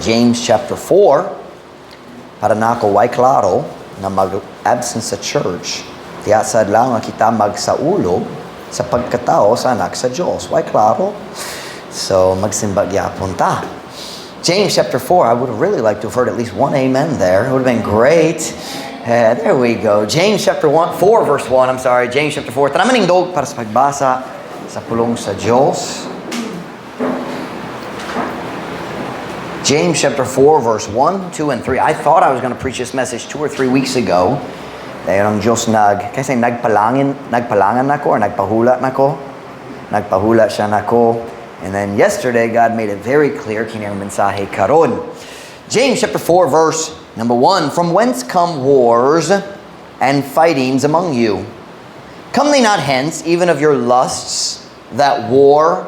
James chapter 4, para nako way klaro nga mag-absent sa church, diha sa adlaw nga kita magsaulog sa pagkatao sa anak sa Diyos. Way klaro? So, magsimba gyapon ta. James chapter 4, I would have really liked to have heard at least one amen there. It would have been great. There we go. James chapter 1, 4 verse 1, I'm sorry. James chapter 4. Tara, manindog para sa pagbasa sa pulong sa Diyos. James chapter 4 verse 1, 2, and 3. I thought I was going to preach this message 2 or 3 weeks ago. Dahil ang Diyos kasi nagpalangan nako or nagpahula nako. Nagpahula siya nako. And then yesterday, God made it very clear kini ang mensahe karon. James chapter 4 verse number 1. From whence come wars and fightings among you? Come they not hence, even of your lusts that war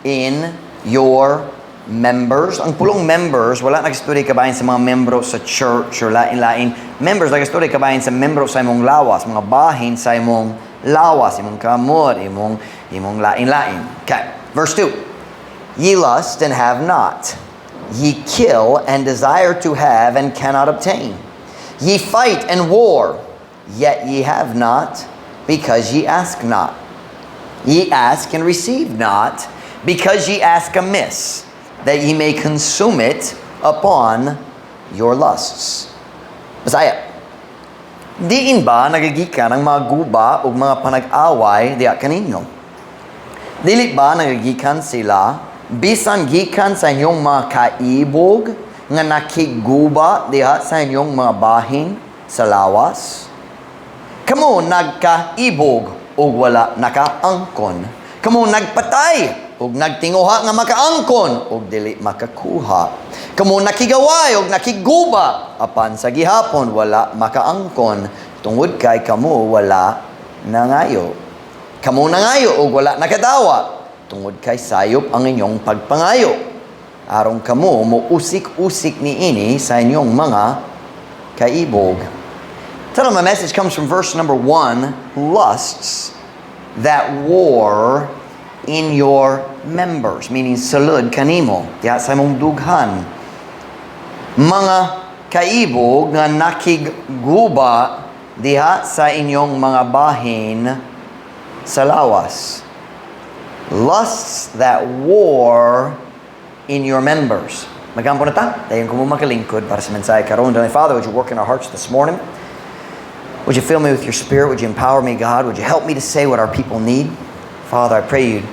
in your members? Ang pulong "members," wala nagstorya kabahin sa mga membro sa church or lain-lain. Members, nagstorya kabahin sa membro sa imong lawas, mga bahin sa imong lawas, imong kamot, imong lain-lain. Okay, verse 2. Ye lust and have not. Ye kill and desire to have and cannot obtain. Ye fight and war, yet ye have not, because ye ask not. Ye ask and receive not, because ye ask amiss, that ye may consume it upon your lusts. Bisaya. Diin ba nagagikan ang mga guba ug mga panag-away diha kaninyo? Dili ba nagagikan sila bisan gikan sa inyong mga kaibog nga nakigguba diha sa inyong mga bahin sa lawas? Kamo nagkaibog ug wala nakaangkon. Kamo nagpatay ug nagtinguha nga makaangkon ug dili makakuha. Kamo nakigaway ug nakigguba, apan sa gihapon wala makaangkon tungod kay kamo wala nangayo. Kamo nangayo ug wala nakadawa tungod kay sayop ang inyong pagpangayo, aron kamo mo usik-usik niini sa inyong mga kaibog. Title of my message comes from verse number 1, lusts that war in your members, meaning sulod kanimo, diha sa imong dughan. Mga kaibog nga nakigguba diha sa inyong mga bahin sa lawas. Lusts that war in your members. Magampo na ta. Dayon ko mo makalingkod para sa mensahe karon. Heavenly Father, would you work in our hearts this morning? Would you fill me with your Spirit? Would you empower me, God? Would you help me to say what our people need? Father, I pray you'd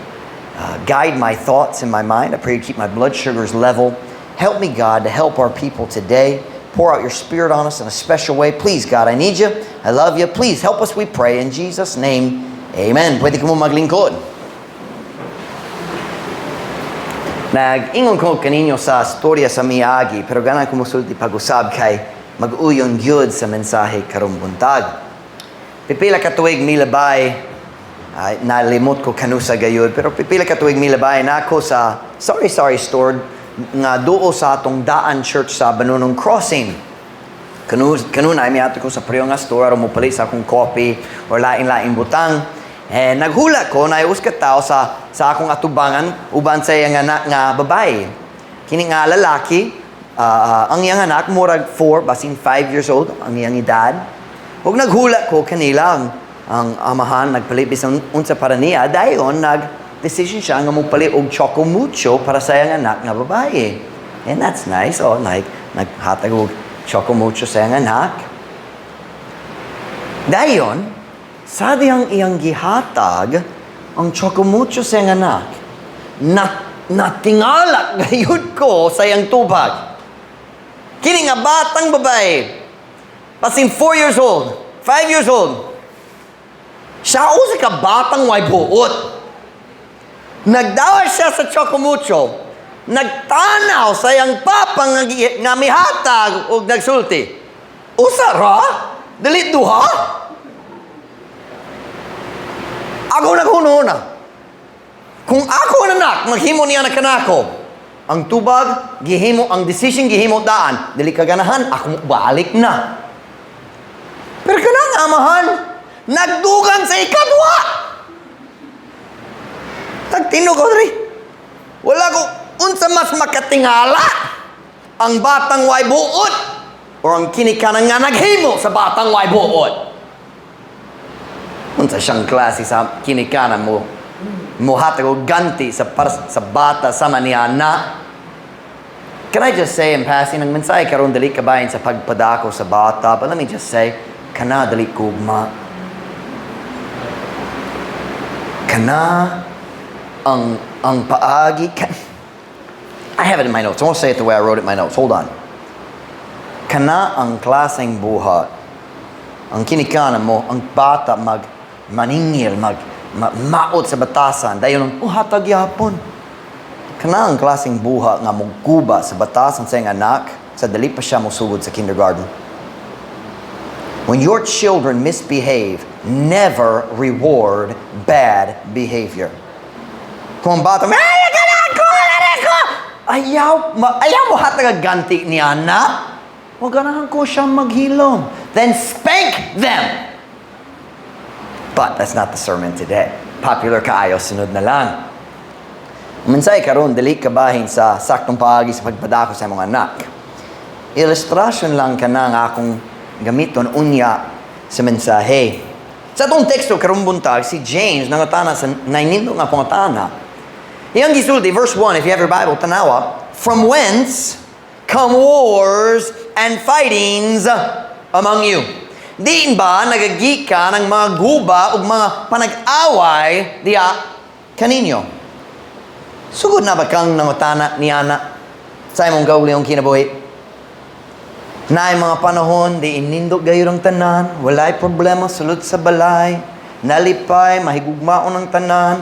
guide my thoughts in my mind. I pray you'd keep my blood sugars level. Help me, God, to help our people today. Pour out your Spirit on us in a special way. Please, God, I need you. I love you. Please help us, we pray. In Jesus' name, amen. Pwede ko mo maglingkod. Nag-ingon ko kaninyo sa storya sa miagi, pero ganahan ko musulti pag-usab kay mag-uyon gyud sa mensahe karong buntag. Pipila ka tuig milabay, ay, nalimot ko kanusa gayud, pero pipila ka tuig milabay nako sa sari-sari store nga duo sa atong Daan Church sa Banunong Crossing. Kanunay miadto ko sa pareho nga store aron mopalit sa akong coffee or lain-lain butang. Eh, naghula ko na usa ka tawo sa akong atubangan uban sa iyang anak nga babae. Kini nga lalaki, ang iyang anak murag 4 basin 5 years old ang iyang edad. Ug naghula ko kanila ang amahan nagpalit bisan unsa para niya, dayon nag decision siya nga mopalit og Choco Mucho para sa iyang anak nga babae. And that's nice. Oh, like naghatag og Choco Mucho sa iyang anak. Dayon, sa dihang iyang gihatag ang Choco Mucho sa iyang anak, na natingala gayud ko sa iyang tubag. Kini nga batang babae, basin 4 years old, 5 years old, siya usa ka batang way buot. Nagdawa siya sa Choco Mucho, nagtanaw sa iyang papa nga mihatag og nagsulti, "Usa ra? Dili duha?" Ako naghunahuna. Kung ako ang anak, maghimo niya na kanako. Ang tubag, gihimo, ang decision gihimo daan. Dili ka ganahan, ako balik na. Pero kanang amahan, nagdugang sa ikaduha. Nagtinog ko diri. Wala ko. Unsa mas makatingala? Ang batang way buot or ang kinikanan nga naghimo sa batang way buot? Unsa siyang klase sa kinikanan mo muhatag og ganti sa bata sama niya na? Can I just say in passing, ang mensahe karon dili kabahin sa pagpadako sa bata, but let me just say, kana dili gugma. Kana ang paagi I have it in my notes. I won't say it the way I wrote it in my notes. Hold on. Kana ang klaseng buhat. Ang kinikanan mo, ang bata mag maningil, maot sa batasan. Dayon, oh, hatag yapon. Kana ang klaseng buhat nga muguba sa batasan sa iyang anak sa dili pa siya mosugod sa kindergarten. When your children misbehave, never reward bad behavior. Kung ang bata, "Ay, ko, ko!" Ayaw mo hatag ang ganti niya na. Huwag ganahan ko siyang maghilom. Then spank them! But that's not the sermon today. Popular kaayo, sunod na lang. Mensahe karon dili kabahin sa saktong paagi sa pagpadako sa mga anak. Ilustrasyon lang kana nga akong gamiton unya sa mensahe. Sa atong teksto karong buntag, si James nangutana sa nainindot nga pangutana. Iyang gisulti, verse 1, if you have your Bible, tanawa, "From whence come wars and fightings among you?" Diin ba nagagikan ang mga guba ug mga panag-away diya kaninyo? Sugod na ba kang nangutana niana sa imong kaugalingong kinabuhi? Naay mga panahon, di inindot gayud ang tanan, walay problema sulod sa balay, nalipay, mahigugmaon ang tanan.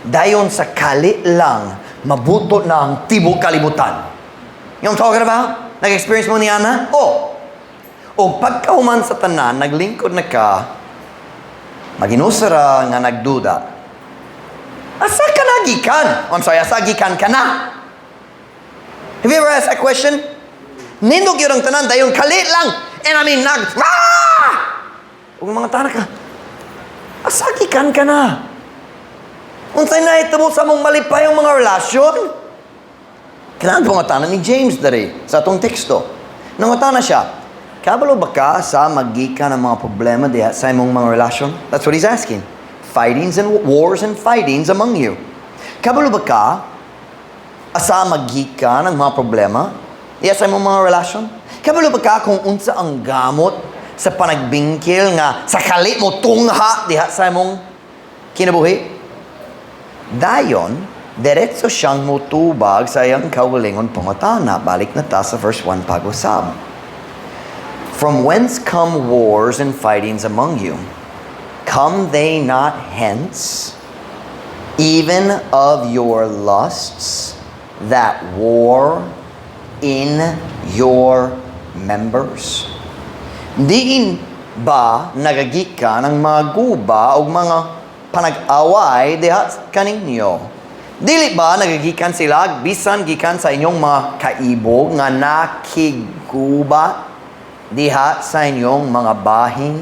Dayon sa kali lang, mabuto na ang tibok kalibutan. You know what I'm talking about? Nag-experience mo niana? Oh. O pagkahuman sa tanan, naglingkod na ka, maginusara nga nagduda. Asa ka nagikan? Oh, I'm sorry, asa gikan ka na? Have you ever asked that question? Nindot gyud ang tanan, dayon kalit lang. And I mean, nag, ah! Ug mangutana ka, asa gikan ka na? Unsay nahitabo sa among malipayong mga relasyon? Kailangan pangutana ni James diri sa atong teksto. Nangutana siya, kabalo ba ka sa magikan ang mga problema diha sa imong mga relasyon? That's what he's asking. Fightings and wars and fightings among you. Kabalo ba ka asa magikan ang mga problema diha sa imong mga relasyon? Kabalo ba ka kung unsa ang gamot sa panagbingkil nga sa kali mo tungha diha sa imong kinabuhi? Dayon, diretso siyang mutubag sa iyang kaugalingon pangutana. Balik na ta sa verse 1 pag-usab. "From whence come wars and fightings among you? Come they not hence, even of your lusts that war in your members?" Diin ba nagagikan ang mga guba o mga panag-away diha kaninyo? Dili ba nagagikan sila bisan gikan sa inyong mga kaibog nga nakigguba diha sa inyong mga bahin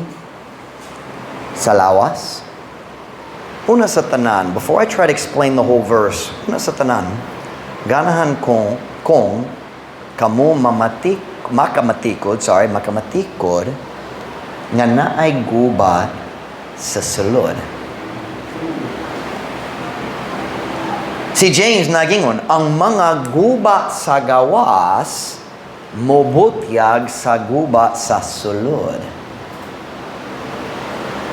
sa lawas? Una sa tanan, before I try to explain the whole verse, una sa tanan, ganahan kong kamo makamatikod, sorry, makamatikod, nga naay gubat sa sulod. Si James nagingon, ang mga guba sa gawas, mobutyag sa guba sa sulod.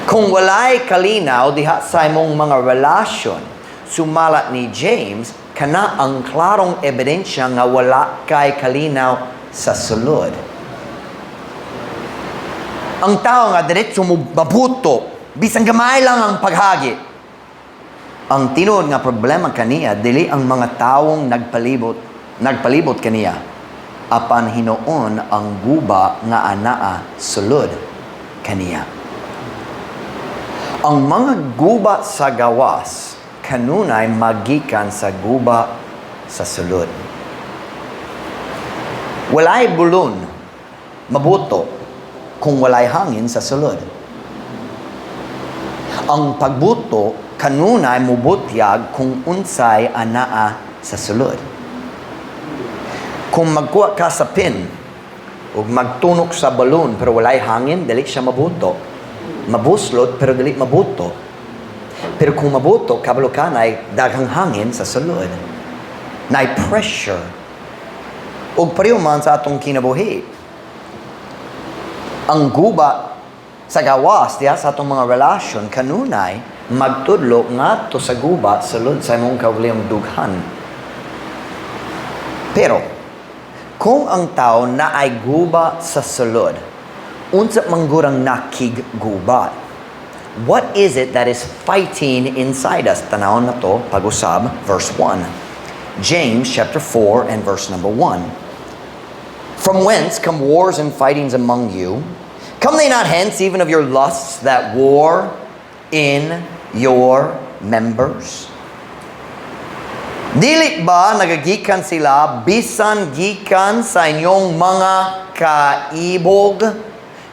Kung walay kalinaw diha sa imong mga relasyon, sumala ni James, kana ang klarong ebidensya nga wala kay kalinaw sa sulod. Ang tao nga diretso mo mabuto, bisan gamay lang ang paghagi. Ang tinuod nga problema kaniya dili ang mga tawong nagpalibot kaniya, apan hinuon ang guba nga anaa sulod kaniya. Ang mga guba sa gawas kanunay magikan sa guba sa sulod. Walay bulon mabuto kung walay hangin sa sulod. Ang pagbuto kanunay mubutyag kung unsay anaa Sa sulod. Kung magkuha ka sa pin ug magtunok sa balloon pero walay hangin, dili siya mabuto. Mabuslot pero dili mabuto. Pero kung mabuto, kabalo ka naay daghang hangin sa sulod. Naay pressure. Ug pareho man sa atong kinabuhi. Ang guba sa gawas diha sa atong mga relasyon kanunay magtudlo ngadto sa guba sa sulod sa imong kaugalingong dughan. Pero kung ang tao naay guba sa sulod, unsa man gud ang nakigguba? What is it that is fighting inside us? Tanawon nato pag-usab verse 1. James chapter 4 and verse number 1. "From whence come wars and fightings among you? Come they not hence, even of your lusts that war in your members?" Dili ba nagagikan sila bisan gikan sa inyong mga kaibog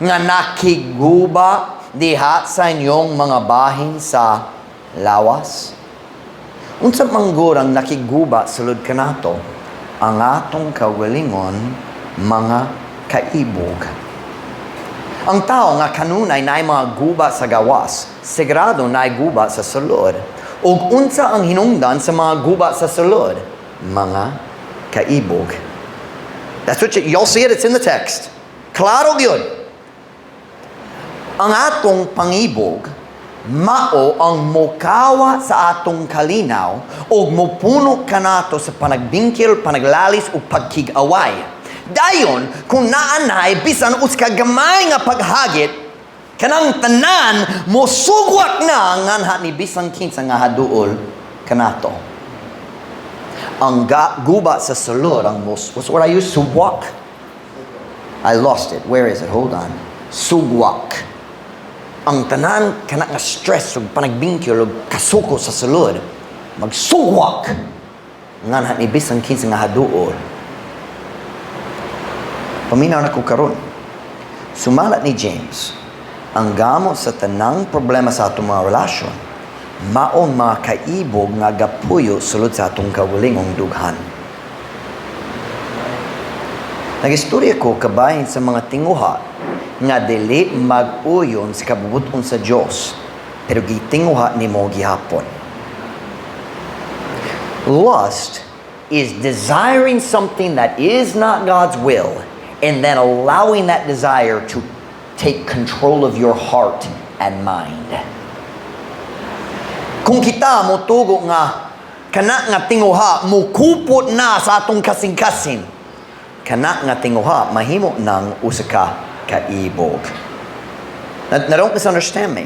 nga nakigguba diha sa inyong mga bahin sa lawas? Unsa man gud ang nakigguba sulod kanato? Ang atong kaugalingon mga kaibog. Ang tao nga kanunay naay mga guba sa gawas, sigurado naay guba sa sulod. Ug unsa ang hinungdan sa mga guba sa sulod? Mga kaibog. That's what y'all see it, it's in the text. Klaro gyud. Ang atong pangibog mao ang mokawa sa atong kalinaw ug mopuno kanato sa panagbingkil, panaglalis ug pagkig-away. Dayon, kung naanay bisan usa ka gamay nga paghagit, kanang tanan mosugwak na nganha ni bisan kinsa nga haduol kanato. Ang guba sa sulod ang mos, what's the word I use? Sugwak? I lost it. Where is it? Hold on. Sugwak. Ang tanan kana nga stress ug panagbingkil ug kasuko sa sulod magsugwak nganha ni bisan kinsa nga haduol. Paminaw na ko karon. Sumala ni James, ang gamot sa tanang problema sa atong mga relasyon, mao mga kaibog nga gapuyo sulod sa atong kaugalingong dughan. Nagistorya ko kabahin sa mga tinguha nga dili mag-uyon sa kabubut-on sa Dios, pero gitinguha nimo gihapon. Lust is desiring something that is not God's will and then allowing that desire to take control of your heart and mind. Kung kita motugo nga kana nga tinguha mukupot na sa atong kasing-kasing, kana nga tinguha mahimo nang usa ka kaibog. Now, don't misunderstand me.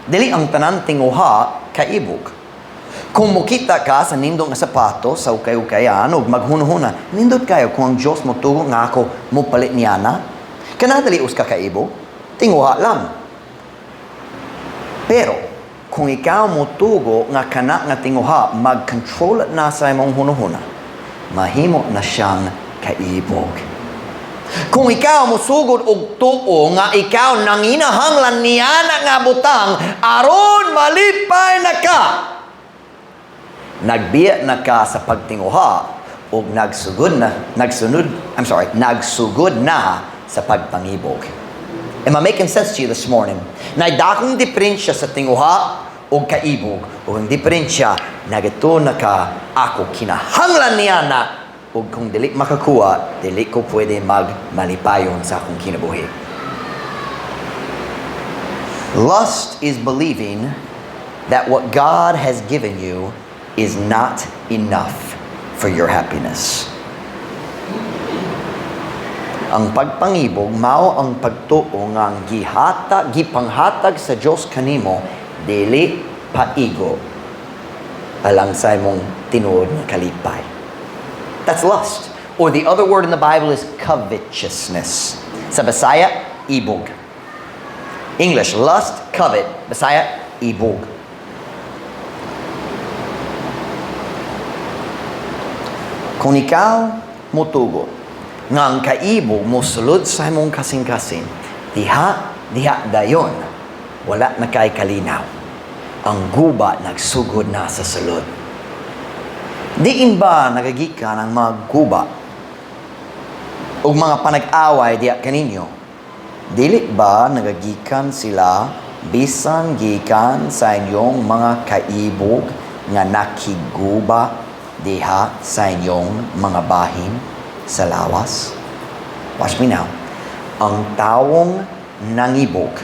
Dili ang tanan tinguha kaibog. Kung mukita ka sa nindot nga sapatos sa ukay-ukayan ug maghunahuna, "Nindot kayo kung ang Diyos motugo nga ako mopalit niya na." Kana dili usa ka kaibog, tinguha lang. Pero kung ikaw motugo nga kana nga tinguha mag-control na sa imong hunahuna, mahimo na siyang kaibog. Kung ikaw mosugod og tuo nga ikaw nanginahanglan niya na nga butang aron malipay na ka, nagbiya na ka sa pagtinguha ug nagsugod na nagsunod, I'm sorry, nagsugod na sa pagpangibog. Am I making sense to you this morning? Naay dakong diferensya sa tinguha ug kaibog. Ug ang diferensya, nagatuo na ka, "Ako kinahanglan niya na, ug kung dili makakuha, dili ko pwede magmalipayon sa akong kinabuhi." Lust is believing that what God has given you is not enough for your happiness. Ang pagpangibog mao ang pagtuo nga ang gihata, gipanghatag sa Dios kanimo dili paigo alang sa imong tinuod nga kalipay. That's lust. Or the other word in the Bible is covetousness. Sa Bisaya, ibog. English, lust, covet. Bisaya, ibog. Kung ikaw motugo nga ang kaibog mosulod sa imong kasing-kasing, diha, diha dayon, wala na kay kalinaw. Ang guba nagsugod na sa sulod. Diin ba nagagikan ang mga guba ug mga panag-away diya kaninyo? Dili ba nagagikan sila bisan gikan sa inyong mga kaibog nga nakiguba diha sa inyong mga bahin sa lawas? Watch me now. Ang tawong nangibog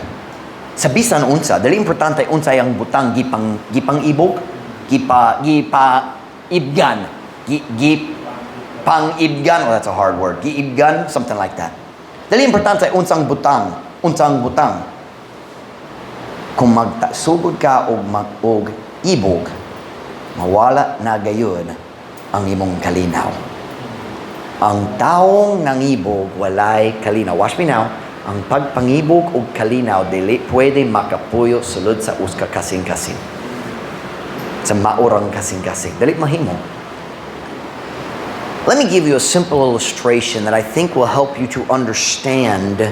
sa bisan unsa, dili importante unsa ang butang gipang ibog, gipa gipa ibgan, gi, gipang ibgan, oh, that's a hard word. Giibgan, something like that. Dili importante unsang butang, unsang butang. Kung magsugod ka og ibog, mawala na gayon ang imong kalinaw. Ang taong nangibog walay kalinaw. Watch me now. Ang pagpangibog og kalinaw dili pwede makapuyo sulod sa usa ka kasing-kasing. Sa maurang kasing-kasing. Dili mahimo. Let me give you a simple illustration that I think will help you to understand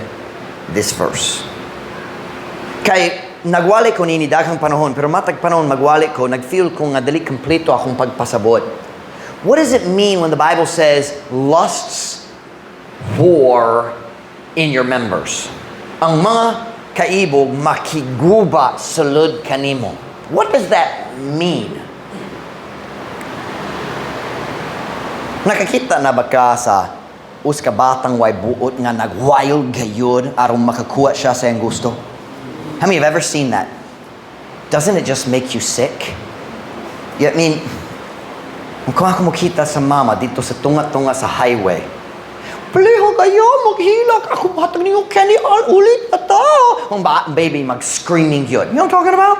this verse. Kay nagwali ko nini daghang panahon, pero matag panahon magwali ko, nag-feel ko nga dili kompleto akong pagpasabot. What does it mean when the Bible says lusts war in your members? Ang mga kaibog makiguba sulod kanimo. What does that mean? Nakakita na ba ka sa usa ka batang way buot nga nag-wild gayud aron makakuha siya sa iyang gusto? How many have ever seen that? Doesn't it just make you sick? Yeah, I mean, kung ako makita sa mama dito sa tunga-tunga sa highway, "Paliho kayo, maghilak. Ako matag ninyo candy all ulit na to." Ang baby mag-screaming yun. You know what I'm talking about?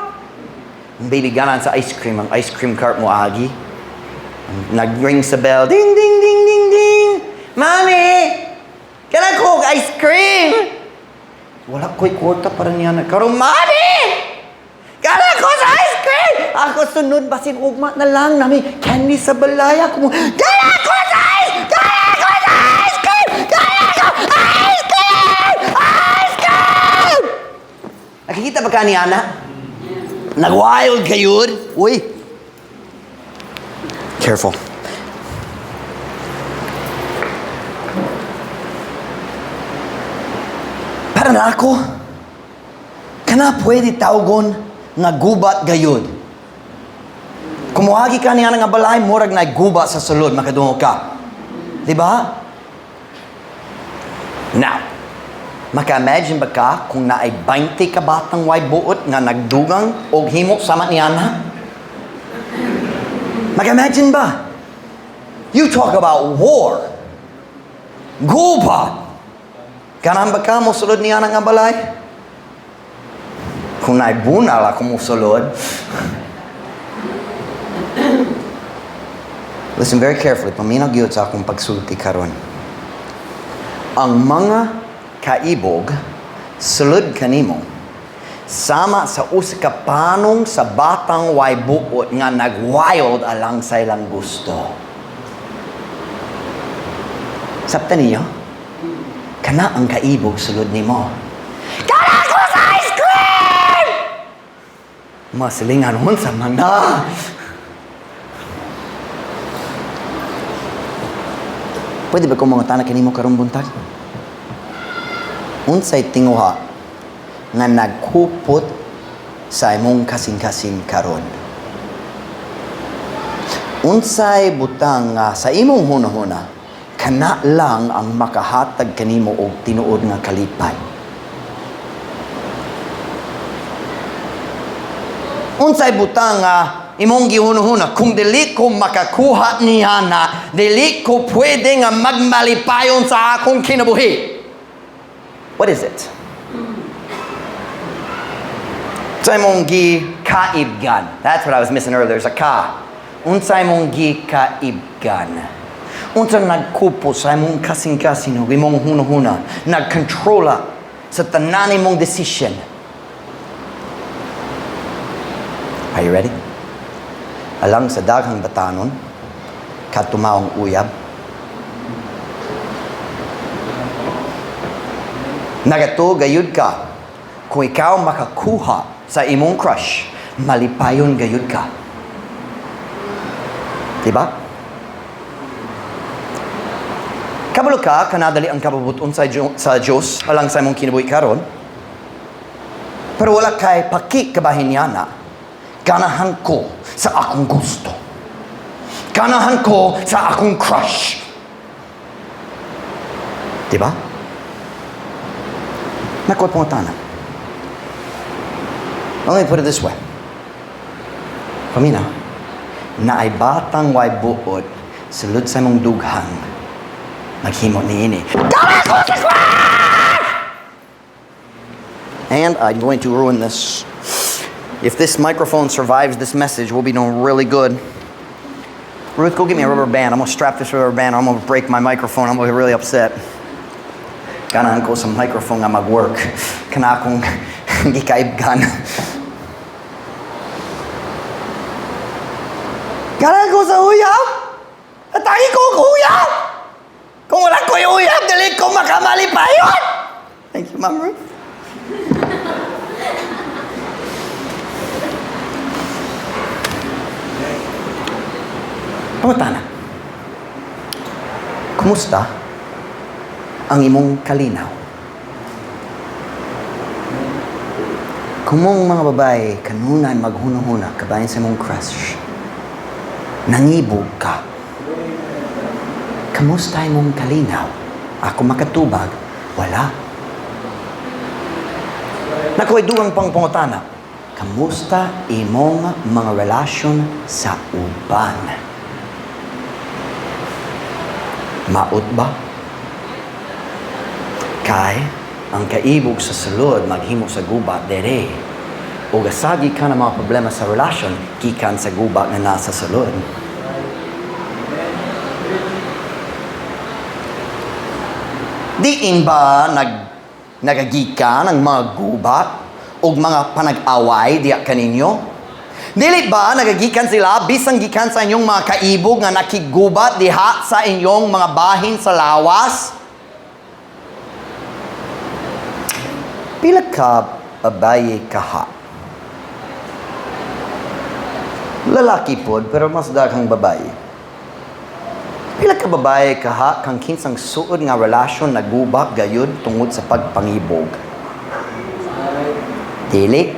Ang baby ganan sa ice cream, ang ice cream cart mo agi. Nag-ring sa bell. Ding, ding, ding, ding, ding. "Mami! Kailan ko ice cream?" "Wala ko'y kwarta para niya na. Karon, mami! Kailan ko sa ice cream? Ako sunod, basin ugma na lang. Nami, candy sa balay. Ako mo, kailan ko sa ice! Kailan ko sa ice cream! Kailan ko ice cream! Ice cream!" Nakikita ba ka ni Ana? Nag-wild kayo? Uy! Careful. Para na ako, kana pwede tawgon nga gubat gayud. Kumuhagi ka niya nga balay, murag na gubat sa sulod, makadungog ka. Di ba? Now, maka-imagine ba ka kung naay 20 ka batang way buot nga nagdugang og himo sama ni Ana? Maka-imagine ba? You talk about war. Gubat. Ganahan ba ka mosulod niya nga balay? Kung naibunal ako mosulod. Listen very carefully. Paminaw gyud sa akong pagsulti karon. Ang mga kaibog sulod kanimo sama sa usa ka panong sa batang way buot nga nag-wild alang sa ilang gusto. Sabta niyo? Kana ang kaibog sulod nimo. "Kana ko sa ice cream!" Masilingan, unsa man na. Pwede ba kung mangutana kanimo karong buntag? Unsay tinguha nga nagkupot sa imong kasing-kasing karon? Unsay butang nga sa imong hunahuna kana lang ang makahatag kanimo og tinuod nga kalipay? Unsay butang nga imong gihunuhuna, kung dili ko makakuha niya na, dili ko pwede nga magmalipayon sa akong kinabuhi? What is it? Unsay mong gikaibgan? That's what I was missing earlier. There's a ka. Unsay mong gikaibgan? Unsa nagkupo sa imong kasing-kasing ug imong hunahuna, nagkontrola sa tanan imong decision? Are you ready? Alang sa daghang batanon, katumaong uyab, nagatuo gayud ka, kung ikaw makakuha sa imong crush, malipayon gayud ka. Diba? Kabalo ka, kanadali ang kabubuton sa Diyos alang sa imong kinabuhi karon. Pero wala kay paki kabahin niya na. Ganahan ko sa akong gusto. Ganahan ko sa akong crush. Diba? Nakoy pangutana. Let me put it this way. Pamina, naay batang way buot sulod sa imong dughan, maghimo niini. Ganahan ko sa crush! And I'm going to ruin this. If this microphone survives this message, we'll be doing really good. Ruth, go get me a rubber band. I'm gonna strap this rubber band or I'm gonna break my microphone. I'm gonna be really upset. Ganahan ko sa microphone nga mag-work. Kana akong gikaibgan. Ganahan ko sa uyab! Atagi ko og uyab! Kung wala ko'y uyab, dili ko makamalipayon! Thank you, Ma'am Ruth. Pangutana. Kumusta ang imong kalinaw? Kumong mga babae, kanunay maghuna-huna, kabahin sa imong crush, nangibog ka. Kamusta imong kalinaw? Ako makatubag, wala. Nakoy dugang pang pangutana. Kamusta imong mga relasyon sa uban? Maot ba? Kay ang kaibog sa sulod maghimo sa gubat dere. O gasagi ka ng mga problema sa relasyon gikan sa gubat nga nasa sulod. Diin ba nagagikan ang mga gubat o mga panag-away diya kaninyo? Dili ba nagagikan sila bisan gikan sa inyong mga kaibog nga nakigubat diha sa inyong mga bahin sa lawas? Pila ka babaye kaha? Lalaki pod, pero mas daghang babaye. Pila ka babaye kaha kang kinsang suod nga relasyon naguba gayud tungod sa pagpangibog? Dili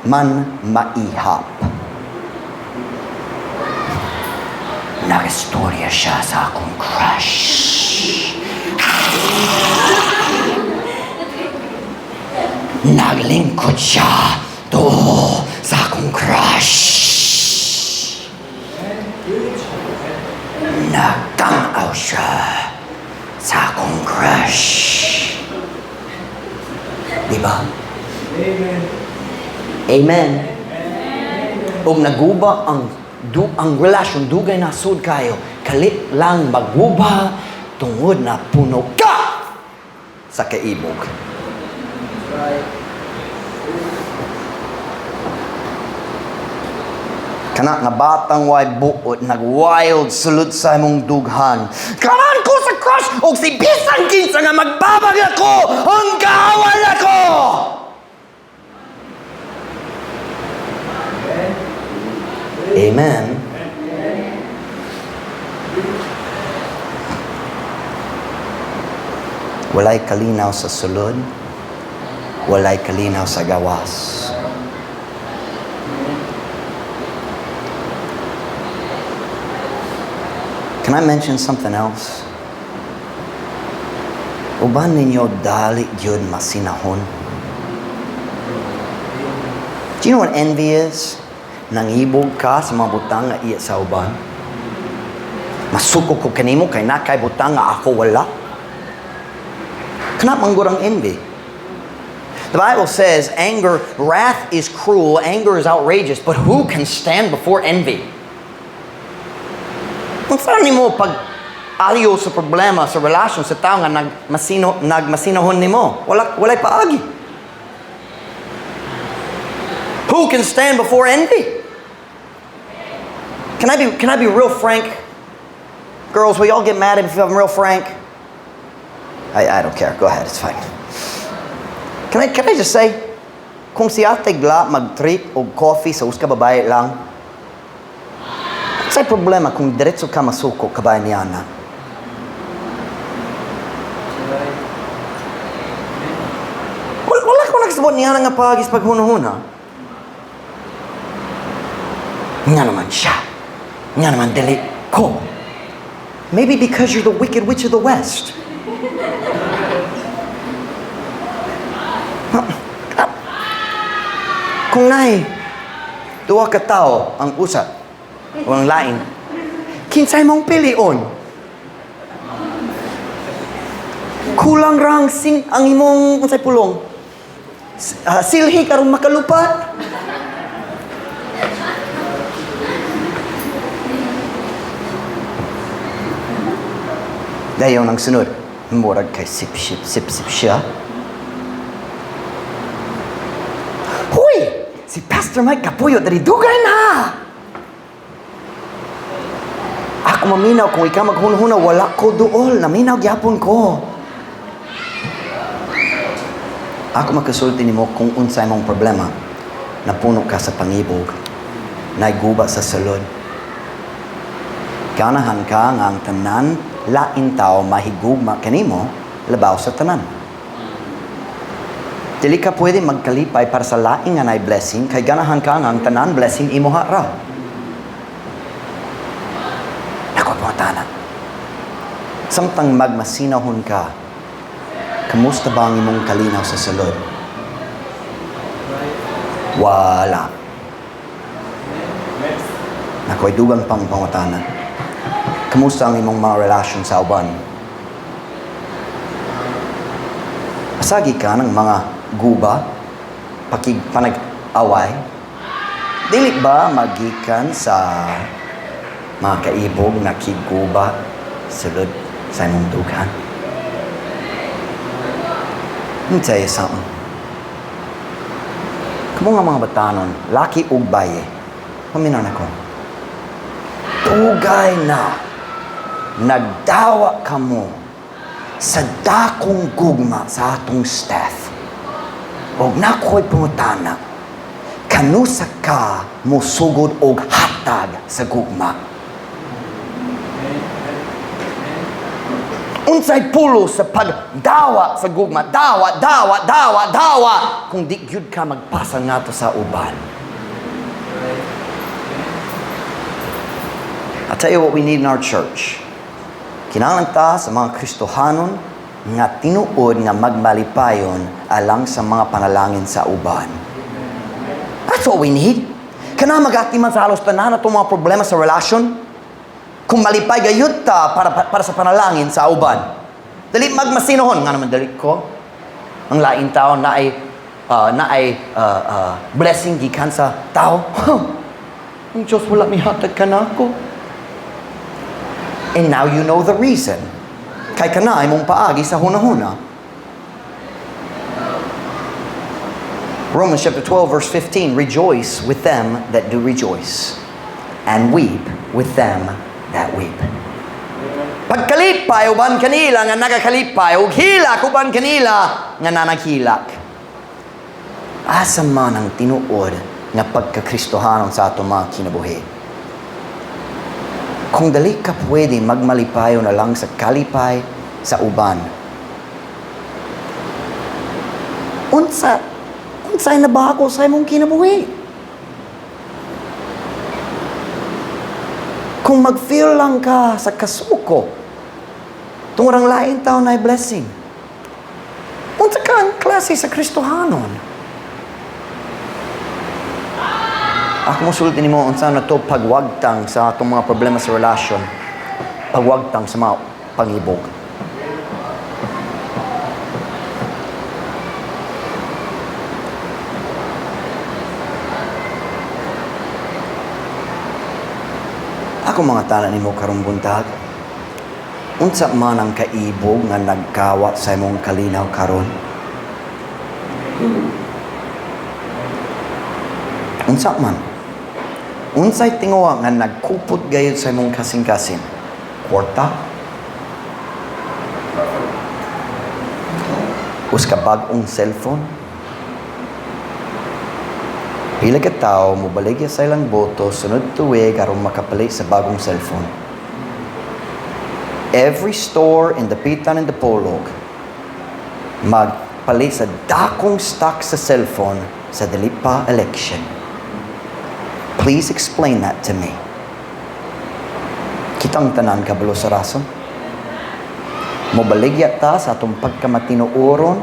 man maihap. Nagistorya siya sa akong crush. Naglingkod siya to sa akong crush. Nagtanaw siya sa akong crush. Diba? Amen. Amen. Ug naguba ang relasyon dugay na sud kayo, kalit lang maguba tungod na puno ka sa kaibog. Right. Kana nga batang way buot, nag-wild sulod sa imong dughan. Kanan ko sa crush og si bisan kinsa nga magbabag ako, ang kaaway ako. Amen. Walay kalinaw sa sulod, walay kalinaw sa gawas. Can I mention something else? Uban ninyo dali gyud masinahon. Do you know what envy is? Nangibog ka sa mga butang nga iya sa uban. Masuko ko kanimo kay nakay butang nga ako wala. Kana man gud ang envy. The Bible says anger, wrath is cruel, anger is outrageous, but who can stand before envy? Kung saan nimo pag aliyo sa problema sa relasyon sa tao nga nagmasinahon nimo, walay paagi. Who can stand before envy? Can I be real frank? Girls, will you all get mad if I'm real frank? I don't care. Go ahead. It's fine. Can I just say, kung si Ate Gla mag-treat og coffee sa usa ka babae lang, unsay problema kung diretso ka masuko kabahin niya na? Kasabot niya nga paagis paghunahuna? Nga naman siya. Nga naman dili ko. Maybe because you're the Wicked Witch of the West. Kung naay duha ka tawo ang usa o ang lain, kinsay mong pilion? Kulang rang sing ang imong unsay pulong? Silhi karon makalupat. Dayon ang sunod. Murag kay sip sip sip sip siya. Huy! Si Pastor Mike kapuyo diri dugay na. Ako maminaw kung ikaw maghunhuna, wala ko duol. Naminaw gyapon ko. Ako makasulti nimo kung unsay mong problema. Napuno ka sa pangibog. Naiguba sa sulod. Ganahan ka nga ang tanan lain tao mahigugma kanimo labaw sa tanan. Dili ka pwede magkalipay para sa laing nga nay blessing kay ganahan ka nga ang tanan blessing imoha ra. Nako pangutana. Samtang magmasinahon ka, kamusta ba ang imong kalinaw sa sulod? Wala. Nako'y dugang pang pangutana. Kamusta ang imong mga relasyon sa uban? Asagi ka ng mga guba, pakig panag-away? Dili ba magikan sa mga kaibog na kiguba sulod sa imong dughan? Let me tell you something. Kamo nga mga batanon, laki ug baye, paminaw na ko. Dugay na, nagdawa kamo sa dakong gugma sa atong staff. Og nako'y pangutana, kanusa ka mosugod og hatag sa gugma? Unsay pulo sa pagdawa sa gugma? Dawa, dawa, dawa, dawa! Kung di gyud ka magpasa ngadto sa uban. I'll tell you what we need in our church. Kinahanglan ta sa mga Kristohanon nga tinuod nga magmalipayon alang sa mga panalangin sa uban. That's what we need. Kana magatiman sa halos tanan atong mga problema sa relasyon. Kung malipay gayud ta para sa panalangin sa uban. Dali magmasinohon nga naman dali ko. Ang lain tao naay blessing gikan sa tao. Ang Diyos wala mihatag kanako. And now you know the reason. Kay kana imong paagi sa hunahuna. Romans chapter 12 verse 15, rejoice with them that do rejoice, and weep with them that weep. Pagkalipay uban kanila nga nagakalipay, ug hilak uban kanila nga nanaghilak. Asa man ang tinuod nga pagkakristohanon sa atong mga kinabuhi? Kung dali ka pwede magmalipayo na lang sa kalipay sa uban, unsay nabako sa imong kinabuhi? Kung mag-feel lang ka sa kasuko, tungod ang laing tao na blessing, unsa ka ang klase sa Kristohanon? Ako mosulti nimo unsa na to pagwagtang sa atong mga problema sa relasyon, pagwagtang sa mga pangibog. Ako mga tala nimo karong buntag, unsa man ang kaibog nga nagkawat sa imong kalinaw karon? Unsa man? Unsay tinguha nga nagkupot gayud sa imong kasing-kasing? Kwarta? Us ka bag-ong cellphone? Pila ka tawo mobaligya sa ilang boto sunod tuig aron makapalit sa bagong cellphone. Every store in Dapitan and Dipolog mag Palit sa dakong stock sa cellphone sa dili pa election. Please explain that to me. Kitang tanan kabalo sa rason. Mobaligya ta sa atong pagkamatinuoron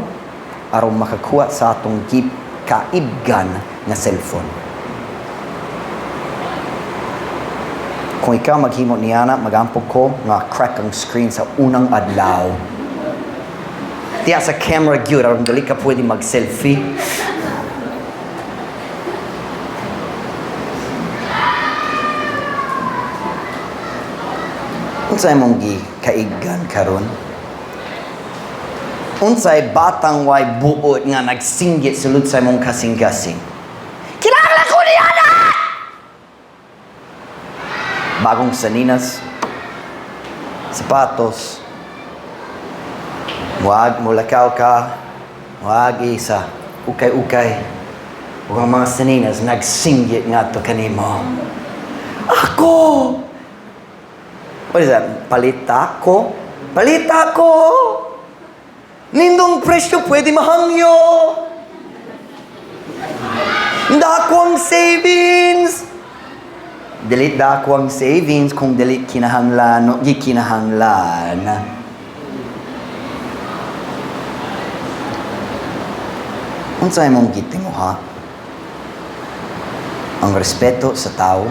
aron makakuha sa atong kaibgan nga cellphone. Kung ikaw maghimo niana, magampo ko nga crack ang screen sa unang adlaw. Tiya sa camera gyud aron dili ka pwede mag-selfie. Unsay mong gikaiggan karon? Unsay batang way buot nga nagsinggit sulod sa imong kasing-kasing? Kinahanglan ko niya na! Bagong saninas, sapatos, muag mulakaw ka, muagi sa ukay-ukay, ug ang mga saninas nagsinggit ngadto kanimo. Ako! What is that? Palita ko? Palita ko! Nindong presyo pwede mahangyo! Dako ang savings! Dili dako ang savings kung dili kinahanglan o gikinahanglan. Unsay mong gitinguha? Ang respeto sa tao?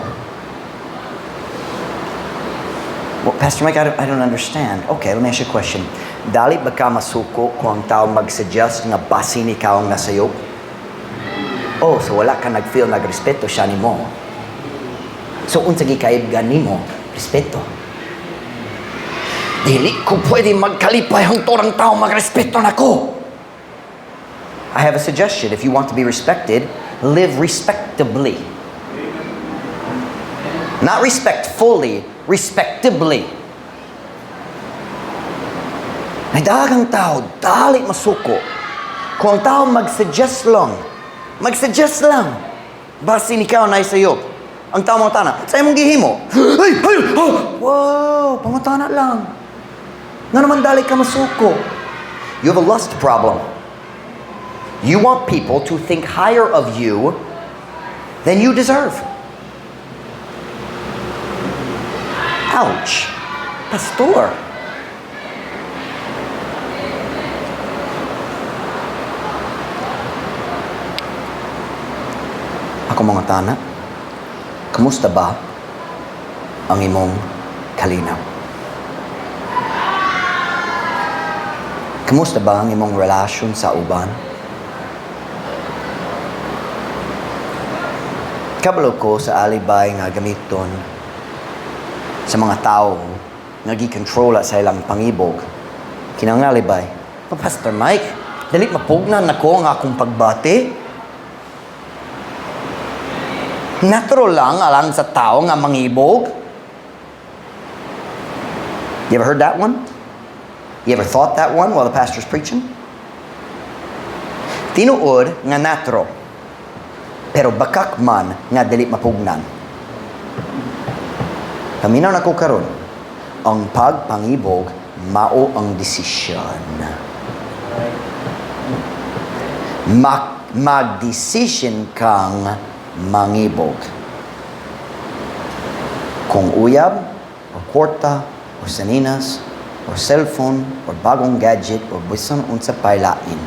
Well, Pastor Mike, I don't understand. Okay, let me ask you a question. Dali ba ka masuko kung ang tao mag-suggest nga basin ikaw ang nasayop? Oh, so wala ka nag-feel nagrespeto siya nimo. So unsa gikaibgan nimo? Respeto. Dili ko pwede magkalipay hangtod ang tao magrespeto nako. I have a suggestion. If you want to be respected, live respectably. Not respectfully, respectably. May daghang tao, dali masuko. Kung ang tao mag-suggest lang, basin ikaw na sayop. Ang tao mangutana, "Sa imong gihimo?" Ay, ay, oh! Wow, pangutana lang. Nga naman dali ka masuko. You have a lust problem. You want people to think higher of you than you deserve. Ouch. Pastor. Ako mangutana, kamusta ba ang imong kalinaw? Kamusta ba ang imong relasyon sa uban? Kabalo ko sa alibay nga gamiton sa mga tao nga gikontrola sa ilang pangibog. Kinang alibay, "Oh, Pastor Mike, dili mapugnan nako ang akong pagbati. Natural lang alang sa tao nga mangibog." You ever heard that one? You ever thought that one while the pastor's preaching? Tinuod nga natural, pero bakak man nga dili mapugnan. Paminaw nako karon, ang pagpangibog mao ang desisyon. Mag-decision kang mangibog. Kung uyab, o kwarta, o saninas, or cellphone, or bagong gadget, or bisan unsa pay lain.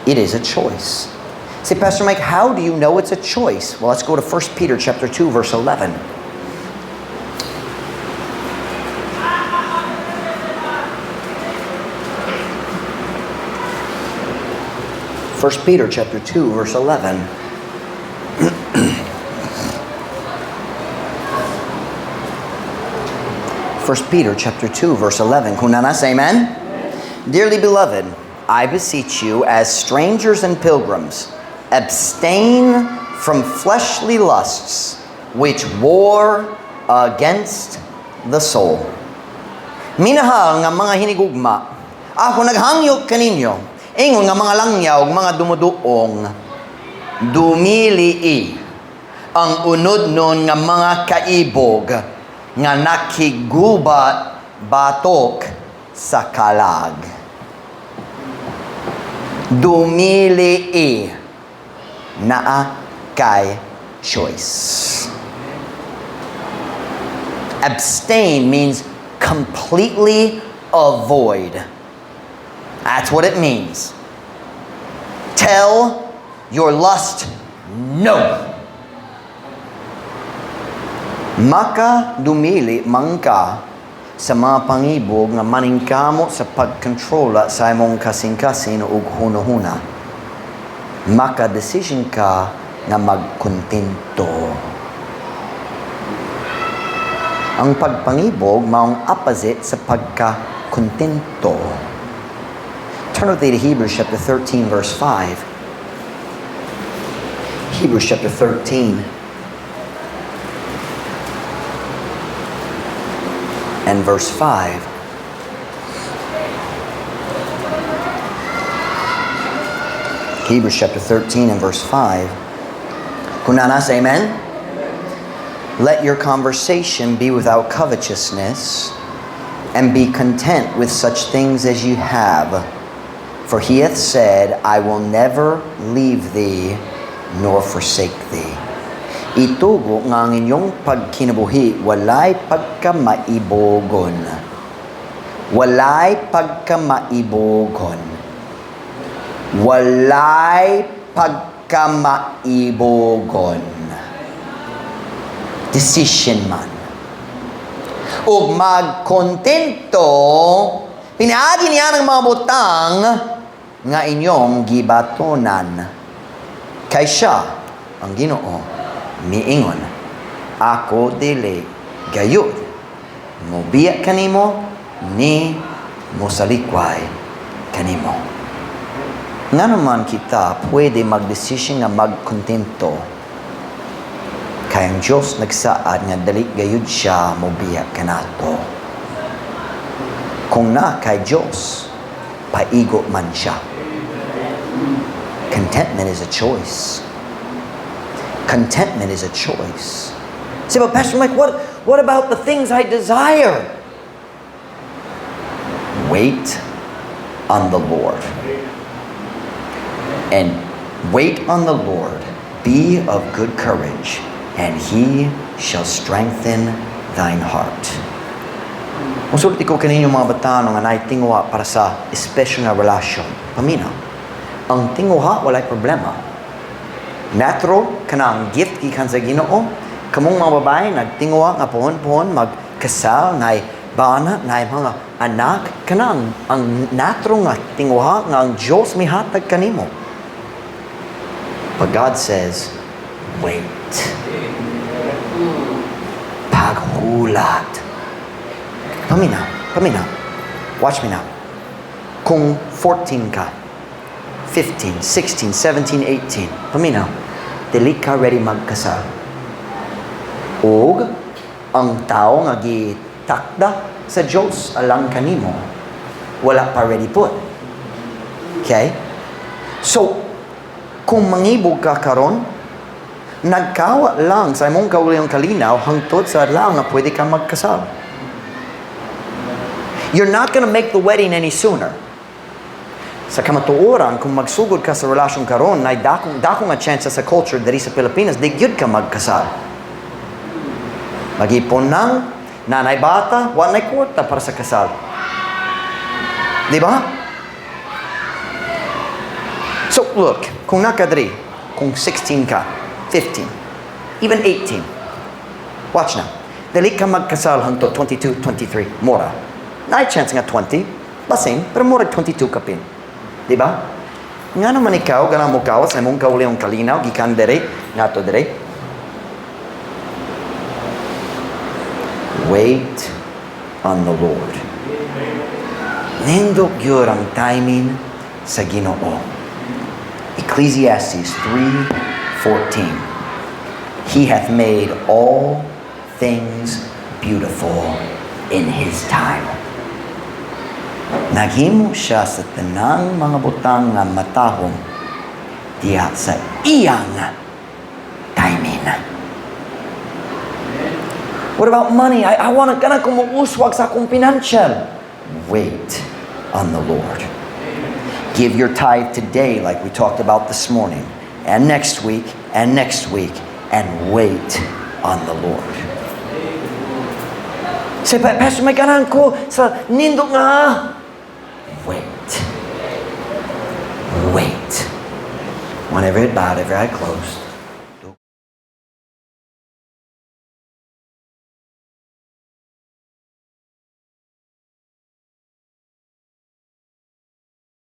It is a choice. Say, "Pastor Mike, how do you know it's a choice?" Well, let's go to 1 Peter chapter 2, verse 11. 1 Peter chapter 2, verse 11. 1 Peter chapter 2, verse 11. Kung naa na, say amen. Dearly beloved, I beseech you as strangers and pilgrims, abstain from fleshly lusts which war against the soul. Minahal nga mga hinigugma, ako naghangyo kaninyo, ingon nga mga langyaw ug mga dumuduong, dumilii ang unodnon nga mga kaibog nga nakigubat batok sa kalag. Dumili. Naa kay choice. Abstain means completely avoid. That's what it means. Tell your lust no. Makadumili man ka sa mga pangibog nga maningkamot sa pagkontrola sa imong kasing-kasing ug hunahuna. Maka-decision ka nga magkontento. Ang pagpangibog maong opposite sa pagkakontento. Turn with me to Hebrews chapter 13 verse 5. Hebrews chapter 13 and verse 5. Hebrews chapter 13 and verse 5. Kung naa na, say amen. Let your conversation be without covetousness, and be content with such things as you have. For he hath said, "I will never leave thee nor forsake thee." Itugo nga ang inyong pagkinabuhi walay pagkamaibogon. Walay pagkamaibogon. Walay pagkamaibogon. Decision man. Ug magkontento pinaagi niya ng mga butang nga inyong gibatonan. Kay siya, ang Ginoo, miingon, "Ako dili gayud mobiya kanimo ni mosalikway kanimo." Nga naman kita pwede magdesisyon nga magkontento? Kay ang Diyos nagsaad nga dali gayud siya mobiya kanato. Kung naa kay Diyos, paigo man siya. Contentment is a choice. Contentment is a choice. Say, "But Pastor Mike, what about the things I desire?" Wait on the Lord. And wait on the Lord. Be of good courage, and He shall strengthen thine heart. Musulti ko kaninyo, mga batanon nga naay tinguha para sa espesyal nga relasyon. Paminaw. Ang tinguha, walay problema. Natural, kanang gift gikan sa Ginoo. Kamong mga babae, nagtinguha nga pohon-pohon, magkasal, nay bana, nay mga anak, kanang ang natural nga tinguha nga ang Diyos mihatag kanimo. But God says, "Wait." Paghulat. Paminaw, paminaw. Watch me now. Kung 14 ka, 15, 16, 17, 18, paminaw, dili ka ready magkasal. Og ang tao nga gitakda sa Diyos alang kanimo, wala pa ready pud. Okay? So, kung mangibog ka karon, nagkawa lang sa imong kaugalingong kalinaw hangtod sa adlaw nga pwede ka magkasal. You're not gonna make the wedding any sooner. Sa kamatuoran, kung magsugod ka sa relasyon karon, nay dakong dako nga chance sa culture diri sa Pilipinas, di gyud ka magkasal. Mag-ipon nang nanay bata, wa nay kwarta para sa kasal. Di ba? So look, kung naa ka diri, kung 16 ka, 15, even 18, watch now. Dili ka magkasal hangtod 22, 23, mora. Naay chance nga 20, basin, pero mura 22 kapin. Di ba? Nga naman ikaw, ganahan mo kawas sa imong kaugalingong kalinaw, gikan diri, ngadto diri. Wait on the Lord. Nindot gyud ang timing sa Ginoo. Ecclesiastes 3:14. He hath made all things beautiful in His time. Naghimo siya sa tanang mga butang nga matahom diha sa iyang timing. What about money? I want to ganahan ko muuswag sa akong financial. Wait on the Lord. Give your tithe today, like we talked about this morning, and next week, and next week, and wait on the Lord. Say, "Pastor, may ganahan ko sa nindot nga." Wait. Wait. Want every head bowed, every eye closed.